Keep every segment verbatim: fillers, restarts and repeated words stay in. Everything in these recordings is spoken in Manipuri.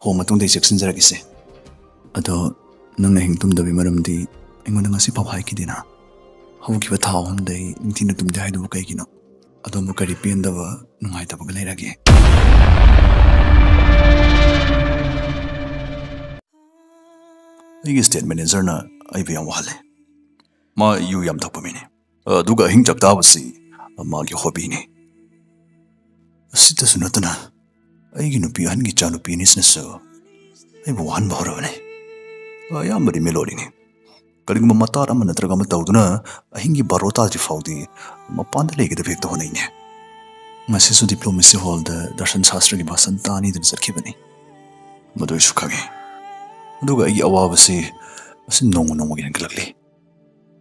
ꯍꯣ, ꯃꯇꯨꯡꯗ ꯑꯩ ꯆꯦꯛꯁꯤꯟꯖꯔꯒꯦꯁꯦ꯫ ꯑꯗꯣ ꯅꯪꯅ ꯑꯍꯤꯡ ꯇꯨꯝꯗꯕꯒꯤ ꯃꯔꯝꯗꯤ ꯑꯩꯉꯣꯟꯗ ꯉꯁꯤ ꯐꯥꯎ ꯍꯥꯏꯈꯤꯗꯦꯅ? ꯍꯧꯈꯤꯕ ꯊꯥ ꯑꯍꯨꯝꯗꯩ ꯅꯤꯡꯊꯤꯅ ꯇꯨꯝꯗꯦ ꯍꯥꯏꯗꯨꯕꯨ ꯀꯩꯒꯤꯅꯣ? ꯑꯗꯣꯝꯕꯨ ꯀꯔꯤ ꯄꯦꯟꯗꯕ, ꯅꯨꯡꯉꯥꯏꯇꯕꯒ ꯂꯩꯔꯒꯦ? ꯑꯩꯒꯤ ꯁ꯭ꯇꯦꯠ ꯃꯦꯅꯦꯖꯔꯅ ꯑꯩꯕꯨ ꯌꯥꯝ ꯋꯥꯍꯜꯂꯦ꯫ ꯃꯥ ꯌꯨ ꯌꯥꯝ ꯊꯛꯄ ꯃꯤꯅꯤ, ꯑꯗꯨꯒ ꯑꯍꯤꯡ ꯆꯥꯛ ꯆꯥꯕꯁꯤ ꯃꯥꯒꯤ ꯍꯣꯕꯤꯅꯤ꯫ ꯑꯁꯤꯇꯁꯨ ꯅꯠꯇꯅ ꯑꯩꯒꯤ ꯅꯨꯄꯤ ꯑꯍꯟꯒꯤ ꯏꯆꯥꯅꯨꯄꯤ ꯑꯅꯤꯁꯤꯅꯁꯨ ꯑꯩꯕꯨ ꯋꯥꯍꯟꯕ ꯍꯧꯔꯕꯅꯤ꯫ ꯑꯌꯥꯝꯕꯗꯤ ꯃꯦꯂꯣꯗꯤꯅꯤ꯫ ꯀꯔꯤꯒꯨꯝꯕ ꯃꯇꯥꯠ ꯑꯃ ꯅꯠꯇ꯭ꯔꯒ ꯑꯃ ꯇꯧꯗꯨꯅ ꯑꯍꯤꯡꯒꯤ ꯕꯥꯔꯣ ꯇꯥꯗ꯭ꯔꯤ ꯐꯥꯎꯗꯤ ꯃꯄꯥꯟꯗ ꯂꯩꯒꯗꯕ ꯍꯦꯛꯇ ꯍꯣꯠꯅꯩꯅꯦ꯫ ꯉꯁꯤꯁꯨ ꯗꯤꯄ꯭ꯂꯣꯃꯦꯁꯤ ꯍꯣꯜꯗ ꯗꯔꯁꯟ ꯁꯥꯁꯇ꯭ꯔꯒꯤ ꯚꯥꯁꯟ ꯇꯥꯅꯤꯗꯨꯅ ꯆꯠꯈꯤꯕꯅꯤ꯫ ꯃꯗꯨ ꯑꯩꯁꯨ ꯈꯪꯉꯤ꯫ ꯑꯗꯨꯒ ꯑꯩꯒꯤ ꯑꯋꯥꯕꯁꯤ ꯑꯁꯤ ꯅꯣꯡꯃ ꯅꯣꯡꯃꯒꯤ ꯍꯦꯟꯒꯠꯂꯛꯂꯤ꯫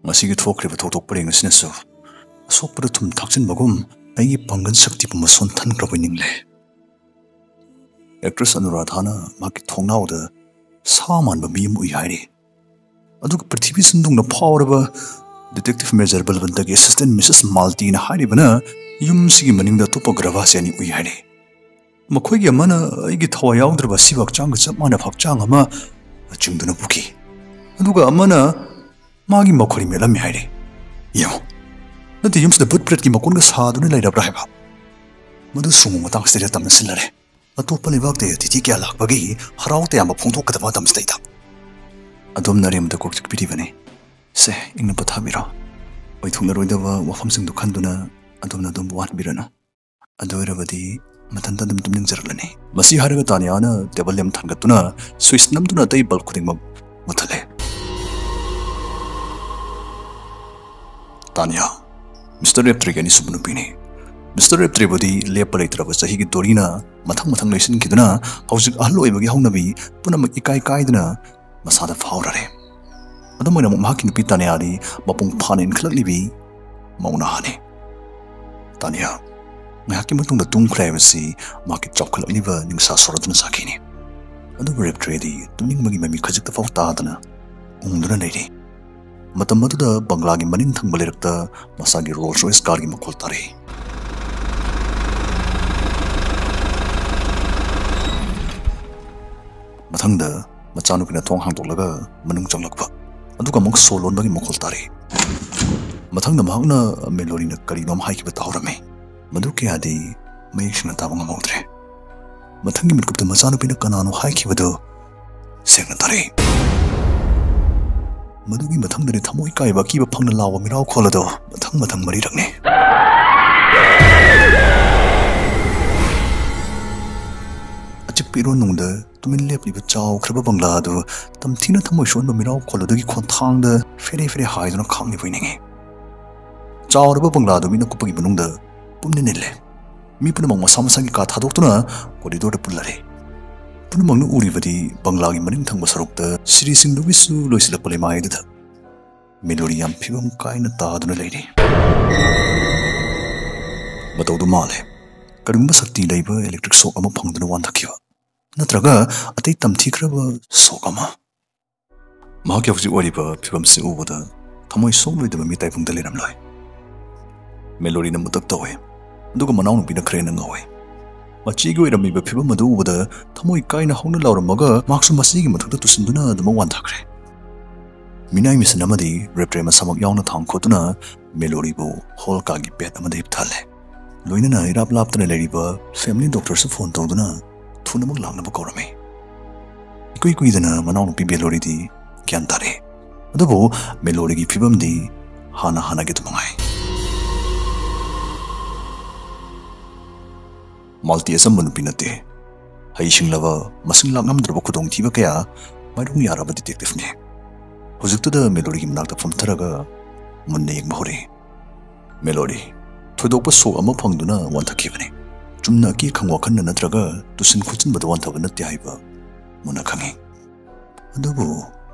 ꯉꯁꯤꯒꯤ ꯊꯣꯛꯈ꯭ꯔꯤꯕ ꯊꯧꯗꯣꯛ ꯄꯔꯦꯡ ꯑꯁꯤꯅꯁꯨ ꯑꯁꯣꯛꯄꯗ ꯊꯨꯝ ꯊꯥꯛꯆꯤꯟꯕꯒꯨꯝ ꯑꯩꯒꯤ ꯄꯥꯡꯒꯜ ꯁꯛꯇꯤ ꯄꯨꯝꯕ ꯁꯣꯟꯊꯟꯈ꯭ꯔꯕꯣꯏ ꯅꯤꯡꯂꯦ꯫ ꯑꯦꯛꯇ꯭ꯔꯦꯁ ꯑꯅꯨꯔꯥꯙꯥꯅ ꯃꯍꯥꯛꯀꯤ ꯊꯣꯡꯅꯥꯎꯗ ꯁꯥ ꯃꯥꯟꯕ ꯃꯤ ꯑꯃ ꯎꯏ ꯍꯥꯏꯔꯤ꯫ ꯑꯗꯨꯒ ꯄ꯭ꯔꯤꯊꯤꯕꯤ ꯁꯤꯟꯊꯨꯡꯅ ꯐꯥꯎꯔꯕ ꯗꯤꯇꯦꯛꯇꯤꯚ ꯃꯦꯖꯔ ꯕꯜꯕꯟꯇꯒꯤ ꯑꯦꯁꯤꯁꯇꯦꯟꯠ ꯃꯤꯁꯦꯁ ꯃꯥꯜꯇꯤꯅ ꯍꯥꯏꯔꯤꯕꯅ ꯌꯨꯝꯁꯤꯒꯤ ꯃꯅꯤꯡꯗ ꯑꯇꯣꯞꯄ ꯒ꯭ꯔꯚꯥꯁꯤ ꯑꯅꯤ ꯎꯏ ꯍꯥꯏꯔꯤ꯫ ꯃꯈꯣꯏꯒꯤ ꯑꯃꯅ ꯑꯩꯒꯤ ꯊꯋꯥꯏ ꯌꯥꯎꯗ꯭ꯔꯕ ꯑꯁꯤꯕ ꯍꯛꯆꯥꯡꯒ ꯆꯞ ꯃꯥꯟꯅꯕ ꯍꯛꯆꯥꯡ ꯑꯃ ꯆꯤꯡꯗꯨꯅ ꯄꯨꯈꯤ, ꯑꯗꯨꯒ ꯑꯃꯅ ꯃꯥꯒꯤ ꯃꯈꯣꯏ ꯃꯦꯠꯂꯝꯃꯤ ꯍꯥꯏꯔꯤ꯫ ꯌꯦꯡꯉꯨ, ꯅꯠꯇꯦ, ꯌꯨꯝꯁꯤꯗ ꯚꯨꯠ ꯄ꯭ꯔꯦꯠꯀꯤ ꯃꯀꯣꯟꯒ ꯁꯥꯗꯨꯅ ꯂꯩꯔꯕ꯭ꯔꯥ ꯍꯥꯏꯕ? ꯃꯗꯨ ꯁꯨꯝꯕ ꯃꯇꯥꯡꯁꯤꯗ ꯇꯝꯅ ꯁꯤꯜꯂꯔꯦ꯫ ꯑꯇꯣꯞꯄ ꯂꯩꯕꯥꯛꯇ ꯑꯇꯤꯊꯤ ꯀꯌꯥ ꯂꯥꯛꯄꯒꯤ ꯍꯔꯥꯎ ꯇꯌꯥꯝꯕ ꯐꯣꯡꯗꯣꯛꯀꯗꯕ ꯃꯇꯝꯁꯤꯗꯩꯗ ꯑꯗꯣꯝꯅ ꯑꯔꯦꯝꯕꯗ ꯀꯣꯛ ꯆꯤꯛꯄꯤꯔꯤꯕꯅꯤ꯫ ꯁꯦ, ꯏꯪꯅ ꯄꯣꯊꯥꯕꯤꯔꯣ꯫ ꯑꯣꯏꯊꯣꯛꯅꯔꯣꯏꯗꯕ ꯋꯥꯐꯝꯁꯤꯡꯗꯨ ꯈꯟꯗꯨꯅ ꯑꯗꯣꯝꯅ ꯑꯗꯣꯝꯕꯨ ꯋꯥꯍꯟꯕꯤꯔꯅꯨ꯫ ꯑꯗꯨ ꯑꯣꯏꯔꯕꯗꯤ ꯃꯊꯟꯇ ꯑꯗꯨꯝ ꯇꯨꯝꯅꯤꯡꯖꯔꯛꯂꯅꯤ꯫ ꯃꯁꯤ ꯍꯥꯏꯔꯒ ꯇꯥꯅꯤꯌꯥꯅ ꯇꯦꯕꯜ ꯂꯦꯝ ꯊꯥꯡꯒꯠꯇꯨꯅ ꯁ꯭ꯋꯤꯆ ꯅꯝꯗꯨꯅ ꯑꯇꯩ ꯕꯜꯕ ꯈꯨꯗꯤꯡꯃꯛ ꯃꯨꯊꯠꯂꯦ꯫ ꯇꯥꯅꯤꯌꯥ, ꯃꯤꯁꯇꯔ ꯔꯦꯞꯇ꯭ꯔꯤꯒꯤ ꯑꯅꯤꯁꯨꯕ ꯅꯨꯄꯤꯅꯤ꯫ ꯃꯤꯁꯇꯔ ꯔꯦꯞꯇ꯭ꯔꯤꯕꯨꯗꯤ ꯂꯦꯞꯄ ꯂꯩꯇ꯭ꯔꯕ ꯆꯍꯤꯒꯤ ꯗꯣꯔꯤꯅ ꯃꯊꯪ ꯃꯊꯪ ꯂꯩꯁꯤꯟꯈꯤꯗꯨꯅ ꯍꯧꯖꯤꯛ ꯑꯍꯜ ꯑꯣꯏꯕꯒꯤ ꯍꯧꯅꯕꯤ ꯄꯨꯝꯅꯃꯛ ꯏꯀꯥꯏ ꯀꯥꯏꯗꯅ ꯃꯁꯥꯗ ꯐꯥꯎꯔꯔꯦ꯫ ꯑꯗꯨꯝ ꯑꯣꯏꯅꯃꯛ ꯃꯍꯥꯛꯀꯤ ꯅꯨꯄꯤ ꯇꯥꯅꯤꯌꯥꯗꯤ ꯃꯄꯨꯡ ꯐꯥꯅ ꯏꯟꯈꯠꯂꯛꯂꯤꯕꯤ ꯃꯧ ꯅꯍꯥꯅꯤ꯫ ꯇꯥꯅꯤꯌꯥ ꯉꯥꯏꯍꯥꯛꯀꯤ ꯃꯇꯨꯡꯗ ꯇꯨꯝꯈ꯭ꯔꯦ ꯍꯥꯏꯕꯁꯤ ꯃꯍꯥꯛꯀꯤ ꯆꯥꯎꯈꯠꯂꯛꯂꯤꯕ ꯅꯤꯡꯁꯥ ꯁꯣꯔꯗꯨꯅ ꯁꯥꯈꯤꯅꯤ꯫ ꯑꯗꯨꯕꯨ ꯔꯦꯞꯇ꯭ꯔꯤꯗꯤ ꯇꯨꯝꯅꯤꯡꯕꯒꯤ ꯃꯃꯤ ꯈꯖꯤꯛꯇ ꯐꯥꯎ ꯇꯥꯗꯅ ꯎꯪꯗꯨꯅ ꯂꯩꯔꯤ꯫ ꯃꯇꯝ ꯑꯗꯨꯗ ꯕꯪꯒ꯭ꯂꯥꯒꯤ ꯃꯅꯤꯡ ꯊꯪꯕ ꯂꯩꯔꯛꯇ ꯃꯁꯥꯒꯤ ꯔꯣꯜꯁ ꯔꯣꯏꯁ ꯀꯥꯔꯒꯤ ꯃꯈꯣꯜ ꯇꯥꯔꯛꯏ꯫ ꯃꯊꯪꯗ ꯃꯆꯥꯅꯨꯄꯤꯅ ꯊꯣꯡ ꯍꯥꯡꯗꯣꯛꯂꯒ ꯃꯅꯨꯡ ꯆꯪꯂꯛꯄ, ꯑꯗꯨꯒ ꯑꯃꯨꯛ ꯁꯣ ꯂꯣꯟꯕꯒꯤ ꯃꯈꯣꯜ ꯇꯥꯔꯛꯏ꯫ ꯃꯊꯪꯗ ꯃꯍꯥꯛꯅ ꯃꯦꯂꯣꯔꯤꯅ ꯀꯔꯤꯅꯣꯝ ꯍꯥꯏꯈꯤꯕ ꯇꯥꯍꯧꯔꯝꯃꯤ꯫ ꯃꯗꯨ ꯀꯌꯥꯗꯤ ꯃꯌꯦꯛ ꯁꯦꯡꯅ ꯇꯥꯕ ꯉꯝꯍꯧꯗ꯭ꯔꯦ꯫ ꯃꯊꯪꯒꯤ ꯃꯤꯠꯀꯨꯞꯇ ꯃꯆꯥꯅꯨꯄꯤꯅ ꯀꯅꯥꯅꯣ ꯍꯥꯏꯈꯤꯕꯗꯨ ꯁꯦꯡꯅ ꯇꯥꯔꯛꯏ꯫ ꯃꯗꯨꯒꯤ ꯃꯊꯪꯗꯗꯤ ꯊꯃꯣꯏ ꯀꯥꯏꯕ ꯑꯀꯤꯕ ꯐꯪꯅ ꯂꯥꯎꯕ ꯃꯤꯔꯥꯎ ꯈꯣꯜ ꯑꯗꯨ ꯃꯊꯪ ꯃꯊꯪ ꯃꯔꯤꯔꯛꯅꯤ꯫ ꯑꯆꯤꯛꯄ ꯏꯔꯣꯟꯅꯨꯡꯗ ꯇꯨꯃꯤꯟ ꯂꯦꯞꯂꯤꯕ ꯆꯥꯎꯈ꯭ꯔꯕ ꯕꯪꯂꯥ ꯑꯗꯨ ꯇꯝꯊꯤꯅ ꯊꯃꯣꯏ ꯁꯣꯛꯍꯟꯕ ꯃꯤꯔꯥꯎ ꯈꯣꯜ ꯑꯗꯨꯒꯤ ꯈꯣꯟꯊꯥꯡꯗ ꯐꯦꯔꯦ ꯐꯦꯔꯦ ꯍꯥꯏꯗꯨꯅ ꯈꯥꯡꯂꯤꯕꯣꯏ ꯅꯤꯡꯏ꯫ ꯆꯥꯎꯔꯕ ꯕꯪꯂꯥ ꯑꯗꯨ ꯃꯤꯠꯅ ꯀꯨꯞꯄꯒꯤ ꯃꯅꯨꯡꯗ ꯄꯨꯝꯅ ꯅꯤꯜꯂꯦ꯫ ꯃꯤ ꯄꯨꯝꯅꯃꯛ ꯃꯁꯥ ꯃꯁꯥꯒꯤ ꯀꯥ ꯊꯥꯗꯣꯛꯇꯨꯅ ꯀꯣꯔꯤꯗꯣꯔꯗ ꯄꯨꯜꯂꯔꯦ꯫ ꯄꯨꯝꯅꯃꯛꯅ ꯎꯔꯤꯕꯗꯤ ꯕꯪꯂꯥꯒꯤ ꯃꯅꯤꯡ ꯊꯪꯕ ꯁꯔꯨꯛꯇ ꯁꯤꯔꯤꯁꯤꯡꯗꯨꯒꯤꯁꯨ ꯂꯣꯏꯁꯤꯜꯂꯛꯄ ꯂꯩꯃꯥꯏ ꯑꯗꯨꯗ ꯃꯦꯂꯣꯔꯤ ꯌꯥꯝ ꯐꯤꯕꯝ ꯀꯥꯏꯅ ꯇꯥꯗꯨꯅ ꯂꯩꯔꯤ꯫ ꯃꯇꯧꯗꯨ ꯃꯥꯜꯂꯦ, ꯀꯔꯤꯒꯨꯝꯕ ꯁꯛꯇꯤ ꯂꯩꯕ ꯏꯂꯦꯛꯇ꯭ꯔꯤꯛ ꯁꯣꯛ ꯑꯃ ꯐꯪꯗꯨꯅ ꯋꯥꯟꯊꯈꯤꯕ, ꯅꯠꯇ꯭ꯔꯒ ꯑꯇꯩ ꯇꯝꯊꯤꯈ꯭ꯔꯕ ꯁꯣꯛ ꯑꯃ꯫ ꯃꯍꯥꯛꯀꯤ ꯍꯧꯖꯤꯛ ꯑꯣꯏꯔꯤꯕ ꯐꯤꯕꯝꯁꯤ ꯎꯕꯗ ꯊꯃꯣꯏ ꯁꯣꯛꯂꯣꯏꯗꯕ ꯃꯤ ꯇꯥꯏꯕꯪꯗ ꯂꯩꯔꯝꯂꯣꯏ꯫ ꯃꯦꯂꯣꯔꯤꯅ ꯃꯨꯇꯛ ꯇꯧꯏ, ꯑꯗꯨꯒ ꯃꯅꯥꯎꯅꯨꯄꯤꯅ ꯈꯔ ꯍꯦꯟꯅ ꯉꯥꯎꯏ꯫ ꯃꯆꯦꯒꯤ ꯑꯣꯏꯔꯝꯃꯤꯕ ꯐꯤꯕꯝ ꯑꯗꯨ ꯎꯕꯗ ꯊꯃꯣꯏ ꯀꯥꯏꯅ ꯍꯧꯅ ꯂꯥꯎꯔꯝꯃꯒ ꯃꯍꯥꯛꯁꯨ ꯃꯆꯦꯒꯤ ꯃꯊꯛꯇ ꯇꯨꯁꯤꯟꯗꯨꯅ ꯑꯗꯨꯃꯛ ꯋꯥꯟꯊꯈ꯭ꯔꯦ꯫ ꯃꯤꯅꯥꯏ ꯃꯤꯁꯟ ꯑꯃꯗꯤ ꯔꯦꯞꯇ꯭ꯔꯦ ꯃꯁꯥꯃꯛ ꯌꯥꯎꯅ ꯊꯥꯡ ꯈꯣꯠꯇꯨꯅ ꯃꯦꯂꯣꯔꯤꯕꯨ ꯍꯣꯜ ꯀꯥꯒꯤ ꯕꯦꯗ ꯑꯃꯗ ꯍꯤꯞꯊꯍꯜꯂꯦ꯫ ꯂꯣꯏꯅꯅ ꯏꯔꯥꯞ ꯂꯥꯞꯇꯅ ꯂꯩꯔꯤꯕ ꯐꯦꯃꯤꯂꯤ ꯗꯣꯛꯇꯔꯁꯨ ꯐꯣꯟ ꯇꯧꯗꯨꯅ ꯊꯨꯅꯃꯛ ꯂꯥꯛꯅꯕ ꯀꯧꯔꯝꯃꯤ꯫ ꯏꯀꯨꯏ ꯀꯨꯏꯗꯅ ꯃꯅꯥꯎꯅꯨꯄꯤ ꯃꯦꯂꯣꯔꯤꯗꯤ ꯒ꯭ꯌꯥꯟ ꯇꯥꯔꯛꯑꯦ꯫ ꯑꯗꯨꯕꯨ ꯃꯦꯂꯣꯔꯤꯒꯤ ꯐꯤꯕꯝꯗꯤ ꯍꯥꯟꯅ ꯍꯥꯟꯅꯒꯤ ꯑꯗꯨꯃꯉꯥꯏ꯫ ꯃꯥꯜꯇꯤ ꯑꯆꯝꯕ ꯅꯨꯄꯤ ꯅꯠꯇꯦ꯫ ꯍꯩꯁꯤꯡꯂꯕ, ꯃꯁꯤꯡ ꯂꯥꯛ ꯉꯝꯗ꯭ꯔꯕ ꯈꯨꯗꯣꯡꯊꯤꯕ ꯀꯌꯥ ꯃꯥꯏꯔꯣꯡ ꯌꯥꯔꯕ ꯗꯤꯇꯦꯛꯇꯤꯚꯅꯤ꯫ ꯍꯧꯖꯤꯛꯇꯨꯗ ꯃꯦꯂꯣꯔꯤꯒꯤ ꯃꯅꯥꯛꯇ ꯐꯝꯊꯔꯒ ꯃꯨꯟꯅ ꯌꯦꯡꯕ ꯍꯧꯔꯛꯏ꯫ ꯃꯦꯂꯣꯔꯤ, ꯊꯣꯏꯗꯣꯛꯄ ꯁꯣꯛ ꯑꯃ ꯐꯪꯗꯨꯅ ꯋꯥꯟꯊꯈꯤꯕꯅꯤ꯫ ꯆꯨꯝꯅ ꯑꯀꯤ ꯑꯈꯪ ꯋꯥꯈꯜꯅ ꯅꯠꯇ꯭ꯔꯒ ꯇꯨꯁꯤꯟ ꯈꯣꯠꯆꯤꯟꯕꯗ ꯋꯥꯟꯊꯕ ꯅꯠꯇꯦ ꯍꯥꯏꯕ ꯃꯨꯟꯅ ꯈꯪꯏ꯫ ꯑꯗꯨꯕꯨ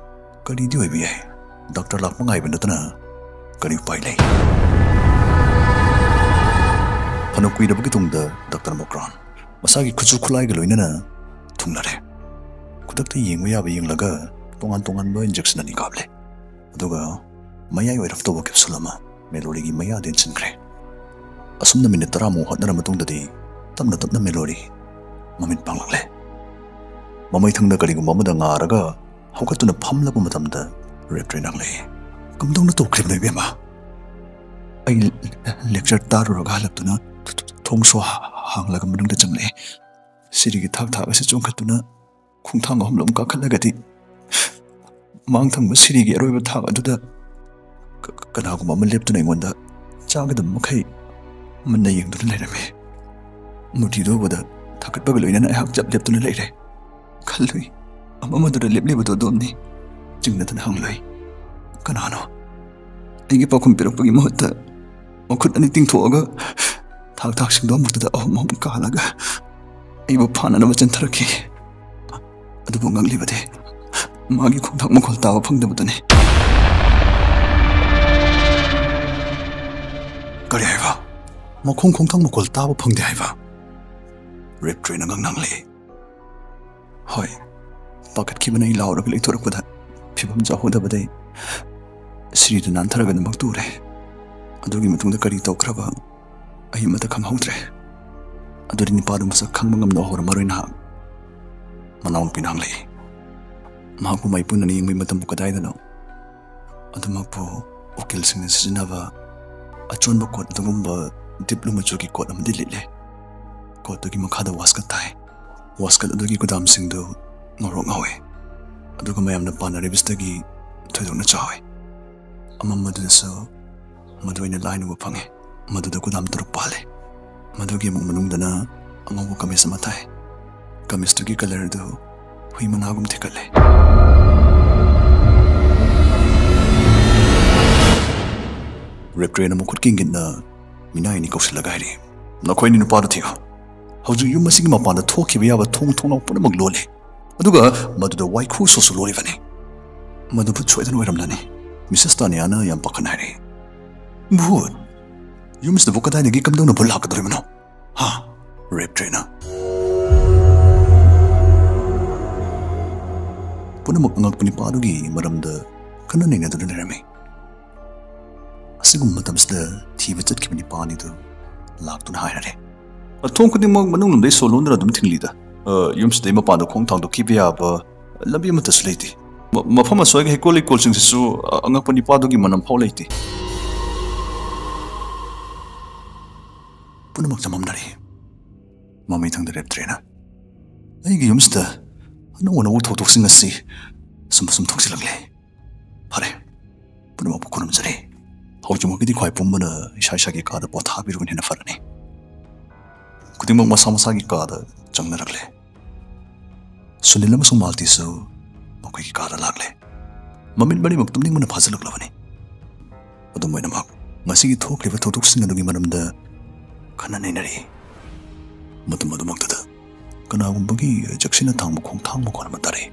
ꯀꯔꯤꯗꯤ ꯑꯣꯏꯕ ꯌꯥꯏ? ꯗꯥꯛꯇꯔ ꯂꯥꯛꯄ ꯉꯥꯏꯕ ꯅꯠꯇꯅ ꯀꯔꯤ ꯎꯄꯥꯏ ꯂꯩ? ꯐꯅ ꯀꯨꯏꯔꯕꯒꯤ ꯇꯨꯡꯗ ꯗꯥꯛꯇꯔ ꯃꯣꯀ꯭ꯔꯥꯟ ꯃꯁꯥꯒꯤ ꯈꯨꯠꯁꯨ ꯈꯨꯠꯂꯥꯏꯒ ꯂꯣꯏꯅꯅ ꯊꯨꯡꯂꯔꯦ꯫ ꯈꯨꯗꯛꯇ ꯌꯦꯡꯕ ꯌꯥꯕ ꯌꯦꯡꯂꯒ ꯇꯣꯉꯥꯟ ꯇꯣꯉꯥꯟꯕ ꯏꯟꯖꯦꯛꯁꯟ ꯑꯅꯤ ꯀꯥꯞꯂꯦ꯫ ꯑꯗꯨꯒ ꯃꯌꯥꯏ ꯑꯣꯏꯔꯞ ꯇꯧꯕ ꯀꯦꯞꯁꯨꯜ ꯑꯃ ꯃꯦꯂꯣꯔꯤꯒꯤ ꯃꯌꯥꯗ ꯏꯟꯁꯤꯟꯈ꯭ꯔꯦ꯫ ꯑꯁꯨꯝꯅ ꯃꯤꯅꯤꯠ ꯇꯔꯥꯃꯨꯛ ꯍꯣꯠꯅꯔ ꯃꯇꯨꯡꯗꯗꯤ ꯇꯞꯅ ꯇꯞꯅ ꯃꯦꯂꯣꯔꯤ ꯃꯃꯤꯠ ꯄꯥꯡꯂꯛꯂꯦ꯫ ꯃꯃꯩꯊꯪꯗ ꯀꯔꯤꯒꯨꯝꯕ ꯑꯃꯗ ꯉꯥꯔꯒ ꯍꯧꯒꯠꯇꯨꯅ ꯐꯝꯂꯛꯄ ꯃꯇꯝꯗ ꯔꯦꯞꯇ꯭ꯔꯦꯅ ꯍꯪꯂꯛꯏ, "ꯀꯝꯗꯧꯅ ꯇꯧꯈ꯭ꯔꯤꯕꯅꯣ ꯏꯕꯦꯝꯃ?" ꯑꯩ lecture ꯇꯥꯔꯨꯔꯒ ꯍꯜꯂꯛꯇꯨꯅ ꯊꯣꯡꯁꯨ ꯍꯥꯡꯂꯒ ꯃꯅꯨꯡꯗ ꯆꯪꯂꯛꯑꯦ꯫ ꯁꯤꯔꯤꯒꯤ ꯊꯥꯛ ꯊꯥꯛ ꯑꯁꯤ ꯆꯣꯡꯈꯠꯇꯨꯅ ꯈꯣꯡꯊꯥꯡ ꯑꯍꯨꯝꯂꯣꯝ ꯀꯥꯈꯠꯂꯒꯗꯤ ꯃꯥꯡ ꯊꯪꯕ ꯁꯤꯔꯤꯒꯤ ꯑꯔꯣꯏꯕ ꯊꯥꯛ ꯑꯗꯨꯗ ꯀ-, ꯀꯅꯥꯒꯨꯝꯕ ꯑꯃ ꯂꯦꯞꯇꯨꯅ ꯑꯩꯉꯣꯟꯗ ꯆꯥꯒꯗꯕ ꯃꯈꯩ ꯃꯨꯟꯅ ꯌꯦꯡꯗꯨꯅ ꯂꯩꯔꯝꯃꯤ꯫ ꯃꯨꯔꯇꯤꯗꯨ ꯎꯕꯗ ꯊꯥꯒꯠꯄꯒ ꯂꯣꯏꯅꯅ ꯑꯩꯍꯥꯛ ꯆꯞ ꯂꯦꯞꯇꯨꯅ ꯂꯩꯔꯦ꯫ ꯈꯜꯂꯨꯏ, ꯑꯃ ꯑꯃꯗꯨꯗ ꯂꯦꯞꯂꯤꯕꯗꯨ ꯑꯗꯣꯝꯅꯤ꯫ ꯆꯤꯡꯅꯗꯅ ꯍꯪꯂꯨꯏ, "ꯀꯅꯥꯅꯣ?" ꯑꯩꯒꯤ ꯄꯥꯎꯈꯨꯝ ꯄꯤꯔꯛꯄꯒꯤ ꯃꯍꯨꯠꯇ ꯃꯈꯨꯠ ꯑꯅꯤ ꯇꯤꯡꯊꯣꯛꯑꯒ ꯊꯥꯛ ꯊꯥꯛꯁꯤꯡꯗꯣ ꯑꯃꯨꯛꯇꯗ ꯑꯍꯨꯝ ꯑꯍꯨꯝ ꯀꯥꯜꯂꯒ ꯑꯩꯕꯨ ꯐꯥꯅꯅꯕ ꯆꯦꯟꯊꯔꯛꯈꯤ꯫ ꯑꯗꯨꯕꯨ ꯉꯛꯂꯤꯕꯗꯤ ꯃꯥꯒꯤ ꯈꯣꯡꯊꯥꯡ ꯃꯈꯣꯜ ꯇꯥꯕ ꯐꯪꯗꯕꯗꯨꯅꯤ꯫ "ꯀꯔꯤ ꯍꯥꯏꯕ? ꯃꯈꯣꯡ ꯈꯣꯡꯊꯥꯡ ꯃꯈꯣꯜ ꯇꯥꯕ ꯐꯪꯗꯦ ꯍꯥꯏꯕ?" ꯔꯦꯞꯇ꯭ꯔꯦꯅ ꯉꯛꯅ ꯍꯪꯂꯛꯏ꯫ ꯍꯣꯏ, ꯄꯥꯈꯠꯈꯤꯕꯅ ꯑꯩ ꯂꯥꯎꯔꯒ ꯂꯩꯊꯣꯔꯛꯄꯗ ꯐꯤꯕꯝ ꯆꯥꯍꯧꯗꯕꯗꯩ ꯁꯤꯔꯤꯗꯨ ꯅꯥꯟꯊꯔꯒ ꯑꯗꯨꯃꯛ ꯇꯨꯔꯦ꯫ ꯑꯗꯨꯒꯤ ꯃꯇꯨꯡꯗ ꯀꯔꯤ ꯇꯧꯈ꯭ꯔꯕ ꯑꯩ ꯑꯃꯠꯇ ꯈꯪꯍꯧꯗ꯭ꯔꯦ꯫ ꯑꯗꯨꯗꯤ ꯅꯤꯄꯥꯗꯨ ꯃꯁꯛ ꯈꯪꯕ ꯉꯝꯗꯕ ꯍꯧꯔꯝꯃꯔꯣꯏ ꯅꯍꯥꯛ꯫ ꯃꯅꯥꯎꯅꯨꯄꯤꯅ ꯍꯪꯂꯛꯏ꯫ ꯃꯍꯥꯛꯄꯨ ꯃꯥꯏ ꯄꯨꯅꯅ ꯌꯦꯡꯕꯒꯤ ꯃꯇꯝꯕꯨ ꯀꯗꯥꯏꯗꯅꯣ? ꯑꯗꯨꯃꯛꯄꯨ ꯎꯀꯤꯜꯁꯤꯡꯅ ꯁꯤꯖꯤꯟꯅꯕ ꯑꯆꯣꯟꯕ ꯀꯣꯠ ꯑꯗꯨꯒꯨꯝꯕ ꯗꯤꯞ ꯕ꯭ꯂꯨ ꯃꯆꯨꯒꯤ ꯀꯣꯠ ꯑꯃꯗꯤ ꯂꯤꯠꯂꯦ꯫ ꯀꯣꯠꯇꯨꯒꯤ ꯃꯈꯥꯗ ꯋꯥꯁꯀꯠ ꯊꯥꯏ꯫ ꯋꯥꯁꯀꯠ ꯑꯗꯨꯒꯤ ꯒꯨꯗꯥꯝꯁꯤꯡꯗꯨ ꯉꯧꯔꯣꯛ ꯉꯧꯏ꯫ ꯑꯗꯨꯒ ꯃꯌꯥꯝꯅ ꯄꯥꯅꯔꯤꯕꯁꯤꯗꯒꯤ ꯊꯣꯏꯗꯣꯛꯅ ꯆꯥꯎꯏ꯫ ꯑꯃꯝꯕꯗꯨꯗꯁꯨ ꯃꯗꯨ ꯑꯩꯅ ꯂꯥꯏꯅ ꯎꯕ ꯐꯪꯉꯤ꯫ ꯃꯗꯨꯗ ꯒꯨꯗꯥꯝ ꯇꯔꯨꯛ ꯄꯥꯜꯂꯤ꯫ ꯃꯗꯨꯒꯤ ꯑꯃꯨꯛ ꯃꯅꯨꯡꯗꯅ ꯑꯉꯧꯕ ꯀꯃꯤꯁ ꯑꯃ ꯊꯥꯏ꯫ ꯀꯃꯤꯁꯇꯨꯒꯤ colour ꯑꯗꯨ ꯍꯨꯏ ꯃꯅꯥꯒꯨꯝ ꯊꯦꯛꯀꯠꯂꯦ꯫ ꯔꯦꯞꯇ꯭ꯔꯦꯅ ꯃꯈꯨꯠ ꯀꯤꯡꯒꯤꯠꯅ ꯃꯤꯅꯥꯏ ꯑꯅꯤ ꯀꯧꯁꯤꯜꯂꯒ ꯍꯥꯏꯔꯛꯏ, "ꯅꯈꯣꯏꯅꯤ ꯅꯨꯄꯥꯗꯨ ꯊꯤꯌꯨ꯫ ꯍꯧꯖꯤꯛ ꯌꯨꯝ ꯑꯁꯤꯒꯤ ꯃꯄꯥꯟꯗ ꯊꯣꯛꯈꯤꯕ ꯌꯥꯕ ꯊꯣꯡ ꯊꯣꯡꯅꯥꯎ ꯄꯨꯝꯅꯃꯛ ꯂꯣꯜꯂꯤ꯫ ꯑꯗꯨꯒ ꯃꯗꯨꯗ ꯋꯥꯏꯈꯨ ꯁꯣꯠꯁꯨ ꯂꯣꯜꯂꯤꯕꯅꯤ꯫ ꯃꯗꯨ ꯚꯨꯠ ꯁꯣꯏꯗꯅ ꯑꯣꯏꯔꯝꯂꯅꯤ꯫" ꯃꯤꯁꯦꯁ ꯇꯥꯅꯤꯌꯥꯅ ꯌꯥꯝ ꯄꯥꯈꯠꯅ ꯍꯥꯏꯔꯛꯏ, "ꯚꯨꯠ? ꯌꯨꯝꯁꯤꯗꯕꯨ ꯀꯗꯥꯏꯗꯒꯤ ꯀꯝꯗꯧꯅ ꯚꯨꯠ ꯂꯥꯛꯀꯗꯧꯔꯤꯕꯅꯣ? ꯍꯥ?" ꯔꯦꯞꯇ꯭ꯔꯦꯅ꯫ ꯄꯨꯝꯅꯃꯛ ꯑꯉꯛꯄ ꯅꯤꯄꯥꯗꯨꯒꯤ ꯃꯔꯝꯗ ꯈꯟꯅ ꯅꯩꯅꯗꯨꯅ ꯂꯩꯔꯝꯃꯤ꯫ ꯑꯁꯤꯒꯨꯝꯕ ꯃꯇꯝꯁꯤꯗ ꯊꯤꯕ ꯆꯠꯈꯤꯕ ꯅꯤꯄꯥ ꯑꯅꯤꯗꯨ ꯂꯥꯛꯇꯨꯅ ꯍꯥꯏꯔꯔꯦ, "ꯊꯣꯡ ꯈꯨꯗꯤꯡꯃꯛ ꯃꯅꯨꯡ ꯂꯣꯝꯗꯩ ꯁꯣ ꯂꯣꯟꯗꯨꯅ ꯑꯗꯨꯝ ꯊꯤꯡꯂꯤꯗ꯫ ꯑ, ꯌꯨꯝꯁꯤꯗꯩ ꯃꯄꯥꯟꯗ ꯈꯣꯡ ꯊꯥꯡꯗꯣꯛꯈꯤꯕ ꯌꯥꯕ ꯂꯝꯕꯤ ꯑꯃꯠꯇꯁꯨ ꯂꯩꯇꯦ꯫ ꯃ-, ꯃꯐꯝ ꯑꯁ꯭ꯋꯥꯏꯒꯤ ꯍꯩꯀꯣꯜ ꯂꯩꯀꯣꯜꯁꯤꯡꯁꯤꯁꯨ, ꯑ, ꯑꯉꯛꯄ ꯅꯤꯄꯥꯗꯨꯒꯤ ꯃꯅꯝ ꯐꯥꯎ ꯂꯩꯇꯦ꯫ ꯄꯨꯝꯅꯃꯛ ꯆꯃꯝꯅꯔꯦ꯫ ꯃꯃꯩ ꯊꯪꯗ ꯂꯦꯞꯇ꯭ꯔꯦꯅ꯫ ꯑꯩꯒꯤ ꯌꯨꯝꯁꯤꯗ ꯑꯅꯧ ꯑꯅꯧꯕ ꯊꯧꯗꯣꯛꯁꯤꯡ ꯑꯁꯤ ꯑꯁꯨꯝ ꯑꯁꯨꯝ ꯊꯣꯛꯆꯤꯜꯂꯛꯂꯦ꯫ ꯐꯔꯦ, ꯄꯨꯝꯅꯃꯛꯄꯨ ꯈꯨꯔꯨꯝꯖꯔꯤ꯫ ꯍꯧꯖꯤꯛꯃꯛꯀꯤꯗꯤ ꯈ꯭ꯋꯥꯏ ꯄꯨꯝꯕꯅ ꯏꯁꯥ ꯏꯁꯥꯒꯤ ꯀꯥꯗ ꯄꯣꯊꯥꯕꯤꯔꯨꯕꯅ ꯍꯦꯟꯅ ꯐꯔꯅꯤ꯫ ꯈꯨꯗꯤꯡꯃꯛ ꯃꯁꯥ ꯃꯁꯥꯒꯤ ꯀꯥꯗ ꯆꯪꯅꯔꯛꯂꯦ꯫ ꯁꯨꯅꯤꯜ ꯑꯃꯁꯨꯡ ꯃꯥꯜꯇꯤꯁꯨ ꯃꯈꯣꯏꯒꯤ ꯀꯥꯗ ꯂꯥꯛꯂꯦ꯫ ꯃꯃꯤꯠ ꯃꯔꯤꯃꯛ ꯇꯨꯝꯅꯤꯡꯕꯅ ꯐꯥꯖꯤꯜꯂꯛꯂꯕꯅꯤ꯫ ꯑꯗꯨꯝ ꯑꯣꯏꯅꯃꯛ, ꯉꯁꯤꯒꯤ ꯊꯣꯛꯂꯤꯕ ꯊꯧꯗꯣꯛꯁꯤꯡ ꯑꯗꯨꯒꯤ ꯃꯔꯝꯗ ꯈꯟꯅ ꯅꯩꯅꯔꯤ꯫ ꯃꯇꯝ ꯑꯗꯨꯃꯛꯇꯗ ꯀꯅꯥꯒꯨꯝꯕꯒꯤ ꯆꯦꯛꯁꯤꯟꯅ ꯊꯥꯡꯕ ꯈꯣꯡꯊꯥꯡ ꯃꯈꯣꯟ ꯑꯃ ꯇꯥꯔꯛꯏ꯫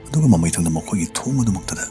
ꯑꯗꯨꯒ ꯃꯃꯩ ꯊꯪꯗ ꯃꯈꯣꯏꯒꯤ ꯊꯣꯡ ꯑꯗꯨꯃꯛꯇꯗ